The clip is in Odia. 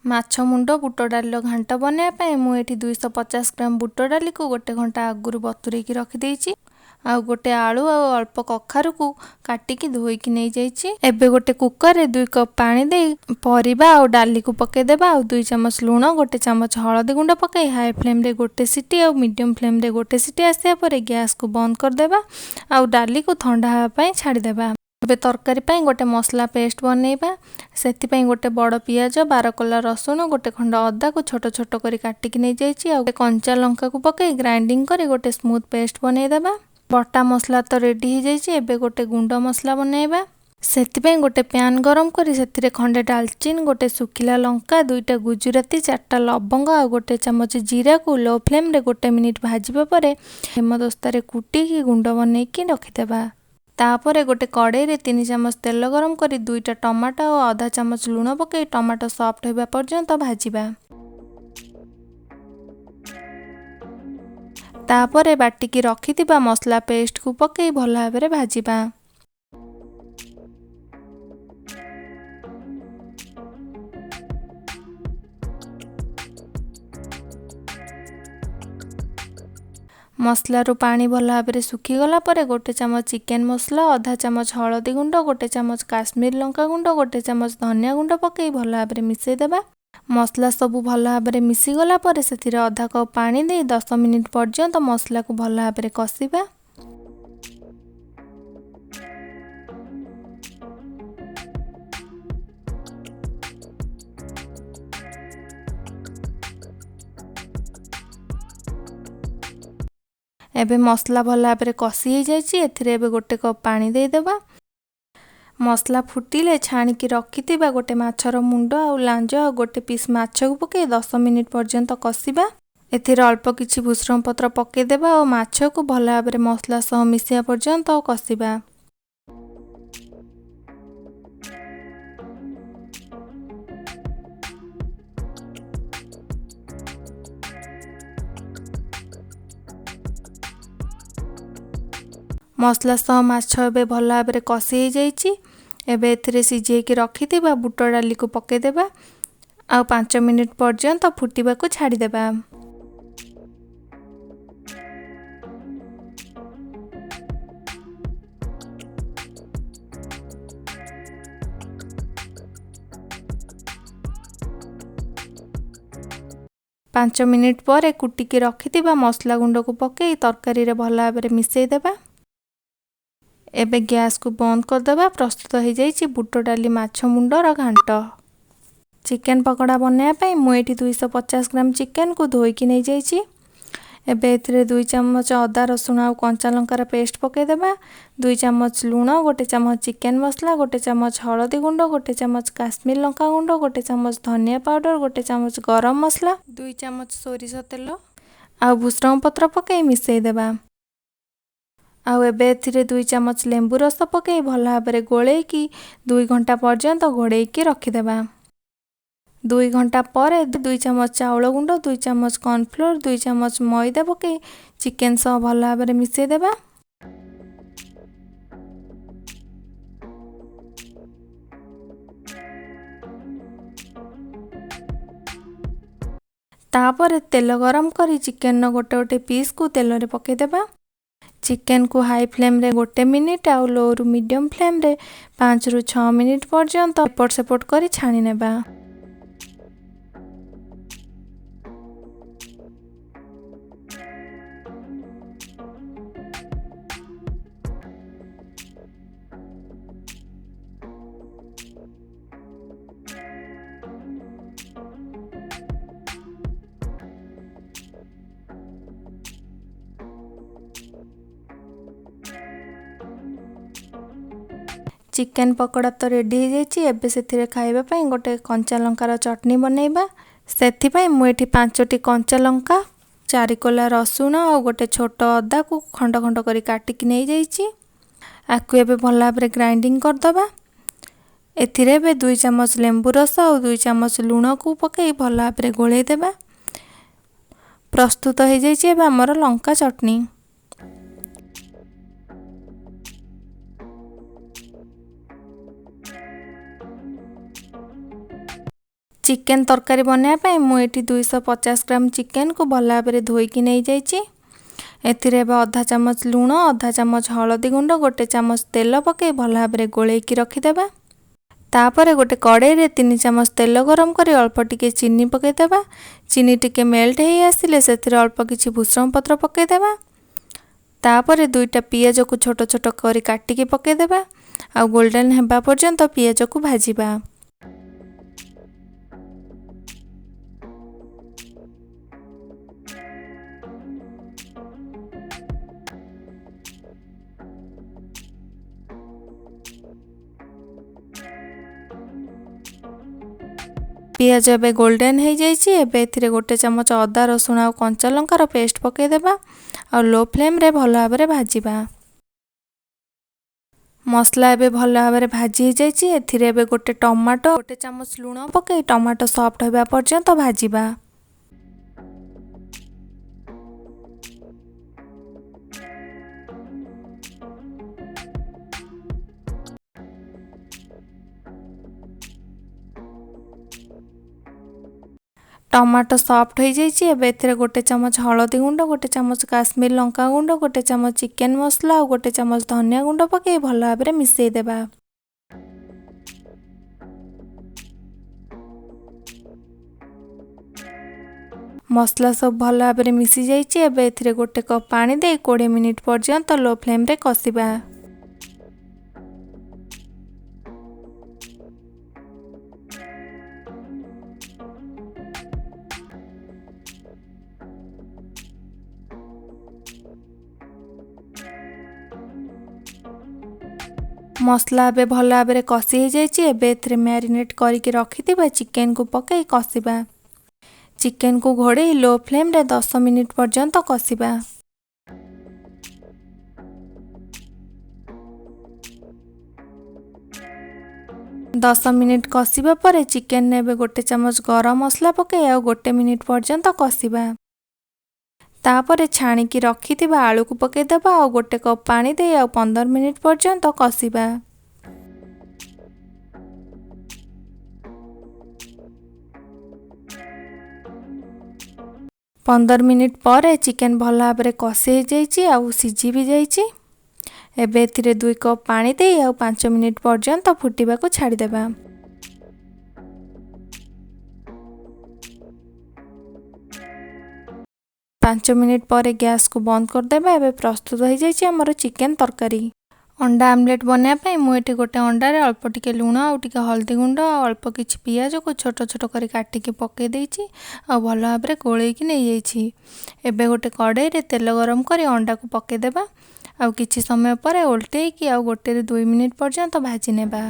ମାଛ ମୁଣ୍ଡ ବୁଟ ଡାଲିର ଘାଣ୍ଟ ବନାଇବା ପାଇଁ ମୁଁ ଏଠି 250 ଗ୍ରାମ ବୁଟ ଡାଲିକୁ ଗୋଟେ ଘଣ୍ଟା ଆଗରୁ ବତୁରେଇକି ରଖିଦେଇଛି। ଆଉ ଗୋଟେ ଆଳୁ ଆଉ ଅଳ୍ପ କଖାରୁକୁ କାଟିକି ଧୋଇକି ନେଇଯାଇଛି। ଏବେ ଗୋଟେ କୁକରରେ 2 କପ୍ ପାଣି ଦେଇ ପରିବା ଆଉ ଡାଲିକୁ ପକାଇଦେବା, ଆଉ 2 ଚାମଚ ଲୁଣ, ଗୋଟେ ଚାମଚ ହଳଦୀ ଗୁଣ୍ଡ ପକାଇ ହାଇ ଫ୍ଲେମ୍ରେ ଗୋଟେ ସିଟି ଆଉ ମିଡ଼ିୟମ୍ ଫ୍ଲେମ୍ରେ ଗୋଟେ ସିଟି ଆସିବା ପରେ ଗ୍ୟାସ୍କୁ ବନ୍ଦ କରିଦେବା ଆଉ ଡାଲିକୁ ଥଣ୍ଡା ହେବା ପାଇଁ ଛାଡ଼ିଦେବା। ଏବେ ତରକାରୀ ପାଇଁ ଗୋଟେ ମସଲା ପେଷ୍ଟ ବନେଇବା। ସେଥିପାଇଁ ଗୋଟେ ବଡ଼ ପିଆଜ, 12 କୋଲା ରସୁଣ, ଗୋଟେ ଖଣ୍ଡ ଅଦାକୁ ଛୋଟ ଛୋଟ କରି କାଟିକି ନେଇଯାଇଛି, ଆଉ କଞ୍ଚା ଲଙ୍କାକୁ ପକାଇ ଗ୍ରାଇଣ୍ଡିଙ୍ଗ କରି ଗୋଟେ ସ୍ମୁଥ୍ ପେଷ୍ଟ ବନେଇଦେବା। ବଟା ମସଲା ତ ରେଡ଼ି ହେଇଯାଇଛି। ଏବେ ଗୋଟେ ଗୁଣ୍ଡ ମସଲା ବନେଇବା। ସେଥିପାଇଁ ଗୋଟେ ପ୍ୟାନ୍ ଗରମ କରି ସେଥିରେ ଖଣ୍ଡେ ଡାଲଚିନି, ଗୋଟେ ଶୁଖିଲା ଲଙ୍କା, 2ଟା ଗୁଜୁରାତି, 4ଟା ଲବଙ୍ଗ ଆଉ ଗୋଟେ ଚାମଚ ଜିରାକୁ ଲୋ ଫ୍ଲେମ୍ରେ ଗୋଟେ ମିନିଟ୍ ଭାଜିବା ପରେ ହେମଦସ୍ତାରେ କୁଟିକି ଗୁଣ୍ଡ ବନେଇକି ରଖିଦେବା। ତାପରେ ଗୋଟେ କଡ଼େଇରେ 3 ଚାମଚ ତେଲ ଗରମ କରି 2ଟା ଟମାଟୋ ଆଉ ଅଧା ଚାମଚ ଲୁଣ ପକାଇ ଟମାଟୋ ସଫ୍ଟ ହେବା ପର୍ଯ୍ୟନ୍ତ ଭାଜିବା। ତାପରେ ବାଟିକି ରଖିଥିବା ମସଲା ପେଷ୍ଟକୁ ପକାଇ ଭଲ ଭାବରେ ଭାଜିବା। ମସଲାରୁ ପାଣି ଭଲ ଭାବରେ ଶୁଖିଗଲା ପରେ ଗୋଟେ ଚାମଚ ଚିକେନ୍ ମସଲା, ଅଧା ଚାମଚ ହଳଦୀ ଗୁଣ୍ଡ, ଗୋଟେ ଚାମଚ କାଶ୍ମୀର ଲଙ୍କା ଗୁଣ୍ଡ, ଗୋଟେ ଚାମଚ ଧନିଆ ଗୁଣ୍ଡ ପକାଇ ଭଲ ଭାବରେ ମିଶାଇଦେବା। ମସଲା ସବୁ ଭଲ ଭାବରେ ମିଶିଗଲା ପରେ ସେଥିରେ ଅଧା କପ୍ ପାଣି ଦେଇ 10 ମିନିଟ୍ ପର୍ଯ୍ୟନ୍ତ ମସଲାକୁ ଭଲ ଭାବରେ କଷିବା। ଏବେ ମସଲା ଭଲ ଭାବରେ କଷି ହେଇଯାଇଛି। ଏଥିରେ ଏବେ ଗୋଟେ କପ୍ ପାଣି ଦେଇଦେବା। ମସଲା ଫୁଟିଲେ ଛାଣିକି ରଖିଥିବା ଗୋଟେ ମାଛର ମୁଣ୍ଡ ଆଉ ଲାଞ୍ଜ ଆଉ ଗୋଟେ ପିସ୍ ମାଛକୁ ପକାଇ 10 ମିନିଟ୍ ପର୍ଯ୍ୟନ୍ତ କଷିବା। ଏଥିରେ ଅଳ୍ପ କିଛି ଭୃଷଙ୍ଗ ପତ୍ର ପକାଇଦେବା ଆଉ ମାଛକୁ ଭଲ ଭାବରେ ମସଲା ସହ ମିଶିବା ପର୍ଯ୍ୟନ୍ତ କଷିବା। ମସଲା ସହ ମାଛ ଏବେ ଭଲ ଭାବରେ କଷି ହେଇଯାଇଛି। ଏବେ ଏଥିରେ ସିଝେଇକି ରଖିଥିବା ବୁଟ ଡାଲିକୁ ପକାଇଦେବା ଆଉ 5 ମିନିଟ୍ ପର୍ଯ୍ୟନ୍ତ ଫୁଟିବାକୁ ଛାଡ଼ିଦେବା। 5 ମିନିଟ୍ ପରେ କୁଟିକି ରଖିଥିବା ମସଲା ଗୁଣ୍ଡକୁ ପକାଇ ତରକାରୀରେ ଭଲ ଭାବରେ ମିଶାଇଦେବା। ଏବେ ଗ୍ୟାସ୍କୁ ବନ୍ଦ କରିଦେବା। ପ୍ରସ୍ତୁତ ହେଇଯାଇଛି ବୁଟ ଡାଲି ମାଛ ମୁଣ୍ଡର ଘାଣ୍ଟ। ଚିକେନ୍ ପକୋଡ଼ା ବନାଇବା ପାଇଁ ମୁଁ ଏଠି 250 ଗ୍ରାମ ଚିକେନ୍କୁ ଧୋଇକି ନେଇଯାଇଛି। ଏବେ ଏଥିରେ 2 ଚାମଚ ଅଦା ରସୁଣ ଆଉ କଞ୍ଚା ଲଙ୍କାର ପେଷ୍ଟ ପକାଇଦେବା, 2 ଚାମଚ ଲୁଣ, ଗୋଟେ ଚାମଚ ଚିକେନ୍ ମସଲା, ଗୋଟେ ଚାମଚ ହଳଦୀ ଗୁଣ୍ଡ, ଗୋଟେ ଚାମଚ କାଶ୍ମୀର ଲଙ୍କା ଗୁଣ୍ଡ, ଗୋଟେ ଚାମଚ ଧନିଆ ପାଉଡ଼ର, ଗୋଟେ ଚାମଚ ଗରମ ମସଲା, 2 ଚାମଚ ସୋରିଷ ତେଲ ଆଉ ଭୃଷଙ୍ଗ ପତ୍ର ପକାଇ ମିଶାଇଦେବା। ଆଉ ଏବେ ଏଥିରେ 2 ଚାମଚ ଲେମ୍ବୁ ରସ ପକାଇ ଭଲ ଭାବରେ ଗୋଳେଇକି 2 ଘଣ୍ଟା ପର୍ଯ୍ୟନ୍ତ ଘୋଡ଼େଇକି ରଖିଦେବା। 2 ଘଣ୍ଟା ପରେ 2 ଚାମଚ ଚାଉଳ ଗୁଣ୍ଡ, 2 ଚାମଚ କର୍ଣ୍ଣଫ୍ଲୋର୍, 2 ଚାମଚ ମଇଦା ପକାଇ ଚିକେନ୍ ସହ ଭଲ ଭାବରେ ମିଶାଇଦେବା। ତାପରେ ତେଲ ଗରମ କରି ଚିକେନ୍ର ଗୋଟେ ଗୋଟେ ପିସ୍କୁ ତେଲରେ ପକାଇଦେବା। ଚିକେନ୍କୁ ହାଇ ଫ୍ଲେମ୍ରେ ଗୋଟେ ମିନିଟ୍ ଆଉ ଲୋରୁ ମିଡ଼ିୟମ୍ ଫ୍ଲେମ୍ରେ 5ରୁ 6 ମିନିଟ୍ ପର୍ଯ୍ୟନ୍ତ ଏପଟ ସେପଟ କରି ଛାଣି ନେବା। ଚିକେନ୍ ପକୋଡ଼ା ତ ରେଡ଼ି ହେଇଯାଇଛି। ଏବେ ସେଥିରେ ଖାଇବା ପାଇଁ ଗୋଟେ କଞ୍ଚା ଲଙ୍କାର ଚଟଣି ବନେଇବା। ସେଥିପାଇଁ ମୁଁ ଏଠି 5ଟି କଞ୍ଚା ଲଙ୍କା, 4 କୋଲା ରସୁଣ ଆଉ ଗୋଟେ ଛୋଟ ଅଦାକୁ ଖଣ୍ଡ ଖଣ୍ଡ କରି କାଟିକି ନେଇଯାଇଛି। ଆକୁ ଏବେ ଭଲ ଭାବରେ ଗ୍ରାଇଣ୍ଡିଙ୍ଗ କରିଦେବା। ଏଥିରେ ଏବେ 2 ଚାମଚ ଲେମ୍ବୁ ରସ ଆଉ 2 ଚାମଚ ଲୁଣକୁ ପକାଇ ଭଲ ଭାବରେ ଗୋଳେଇ ଦେବା। ପ୍ରସ୍ତୁତ ହେଇଯାଇଛି ଏବେ ଆମର ଲଙ୍କା ଚଟଣି। ଚିକେନ୍ ତରକାରୀ ବନାଇବା ପାଇଁ ମୁଁ ଏଠି 250 ଗ୍ରାମ ଚିକେନ୍କୁ ଭଲ ଭାବରେ ଧୋଇକି ନେଇଯାଇଛି। ଏଥିରେ ଏବେ ଅଧା ଚାମଚ ଲୁଣ, ଅଧା ଚାମଚ ହଳଦୀ ଗୁଣ୍ଡ, 1 ଚାମଚ ତେଲ ପକାଇ ଭଲ ଭାବରେ ଗୋଳେଇକି ରଖିଦେବା। ତାପରେ ଗୋଟେ କଡ଼େଇରେ 3 ଚାମଚ ତେଲ ଗରମ କରି ଅଳ୍ପ ଟିକେ ଚିନି ପକାଇଦେବା। ଚିନି ଟିକେ ମେଲ୍ଟ ହେଇ ଆସିଲେ ସେଥିରେ ଅଳ୍ପ କିଛି ଭୃଷଙ୍ଗ ପତ୍ର ପକାଇଦେବା। ତାପରେ 2ଟା ପିଆଜକୁ ଛୋଟ ଛୋଟ କରି କାଟିକି ପକାଇଦେବା ଆଉ ଗୋଲ୍ଡେନ୍ ହେବା ପର୍ଯ୍ୟନ୍ତ ପିଆଜକୁ ଭାଜିବା। ପିଆଜ ଏବେ ଗୋଲ୍ଡେନ୍ ହେଇଯାଇଛି। ଏବେ ଏଥିରେ 1 ଚାମଚ ଅଦା, ରସୁଣ ଆଉ କଞ୍ଚା ଲଙ୍କାର ପେଷ୍ଟ ପକାଇଦେବା ଆଉ ଲୋ ଫ୍ଲେମ୍ରେ ଭଲ ଭାବରେ ଭାଜିବା। ମସଲା ଏବେ ଭଲ ଭାବରେ ଭାଜି ହେଇଯାଇଛି। ଏଥିରେ ଏବେ 1 ଟମାଟୋ, 1 ଚାମଚ ଲୁଣ ପକାଇ ଟମାଟୋ ସଫ୍ଟ ହେବା ପର୍ଯ୍ୟନ୍ତ ଭାଜିବା। ଟମାଟୋ ସଫ୍ଟ ହେଇଯାଇଛି। ଏବେ ଏଥିରେ 1 ଚାମଚ ହଳଦୀ ଗୁଣ୍ଡ, 1 ଚାମଚ କାଶ୍ମୀର ଲଙ୍କା ଗୁଣ୍ଡ, 1 ଚାମଚ ଚିକେନ୍ ମସଲା ଆଉ 1 ଚାମଚ ଧନିଆ ଗୁଣ୍ଡ ପକାଇ ଭଲ ଭାବରେ ମିଶାଇ ଦେବା। ମସଲା ସବୁ ଭଲ ଭାବରେ ମିଶିଯାଇଛି। ଏବେ ଏଥିରେ 1 କପ୍ ପାଣି ଦେଇ 20 ମିନିଟ୍ ପର୍ଯ୍ୟନ୍ତ ଲୋ ଫ୍ଲେମ୍ରେ କଷିବା। ମସଲା ଏବେ ଭଲ ଭାବରେ କଷି ହେଇଯାଇଛି। ଏବେ ଏଥିରେ ମ୍ୟାରିନେଟ୍ କରିକି ରଖିଥିବା ଚିକେନ୍କୁ ପକାଇ କଷିବା। ଚିକେନ୍କୁ ଘୋଡ଼େଇ ଲୋ ଫ୍ଲେମ୍ରେ 10 ମିନିଟ୍ ପର୍ଯ୍ୟନ୍ତ କଷିବା। 10 ମିନିଟ୍ କଷିବା ପରେ ଚିକେନ୍ରେ ଏବେ 1 ଚାମଚ ଗରମ ମସଲା ପକାଇ ଆଉ 1 ମିନିଟ୍ ପର୍ଯ୍ୟନ୍ତ କଷିବା। ତାପରେ ଛାଣିକି ରଖିଥିବା ଆଳୁକୁ ପକାଇଦେବା ଆଉ 1 କପ୍ ପାଣି ଦେଇ ଆଉ 15 ମିନିଟ୍ ପର୍ଯ୍ୟନ୍ତ କଷିବା। 15 ମିନିଟ୍ ପରେ ଚିକେନ୍ ଭଲ ଭାବରେ କଷି ହେଇଯାଇଛି ଆଉ ସିଝି ବି ଯାଇଛି। ଏବେ ଏଥିରେ 2 କପ୍ ପାଣି ଦେଇ ଆଉ 5 ମିନିଟ୍ ପର୍ଯ୍ୟନ୍ତ ଫୁଟିବାକୁ ଛାଡ଼ିଦେବା। 5 ମିନିଟ୍ ପରେ ଗ୍ୟାସ୍କୁ ବନ୍ଦ କରିଦେବା। ଏବେ ପ୍ରସ୍ତୁତ ହେଇଯାଇଛି ଆମର ଚିକେନ୍ ତରକାରୀ। ଅଣ୍ଡା ଆମଲେଟ୍ ବନାଇବା ପାଇଁ ମୁଁ ଏଠି ଗୋଟେ ଅଣ୍ଡାରେ ଅଳ୍ପ ଟିକେ ଲୁଣ ଆଉ ଟିକେ ହଳଦୀ ଗୁଣ୍ଡ ଆଉ ଅଳ୍ପ କିଛି ପିଆଜକୁ ଛୋଟ ଛୋଟ କରି କାଟିକି ପକାଇ ଦେଇଛି ଆଉ ଭଲ ଭାବରେ ଗୋଳେଇକି ନେଇଯାଇଛି। ଏବେ ଗୋଟେ କଡ଼େଇରେ ତେଲ ଗରମ କରି ଅଣ୍ଡାକୁ ପକାଇଦେବା ଆଉ କିଛି ସମୟ ପରେ ଓଲଟେଇକି ଆଉ 1ରୁ 2 ମିନିଟ୍ ପର୍ଯ୍ୟନ୍ତ ଭାଜି ନେବା।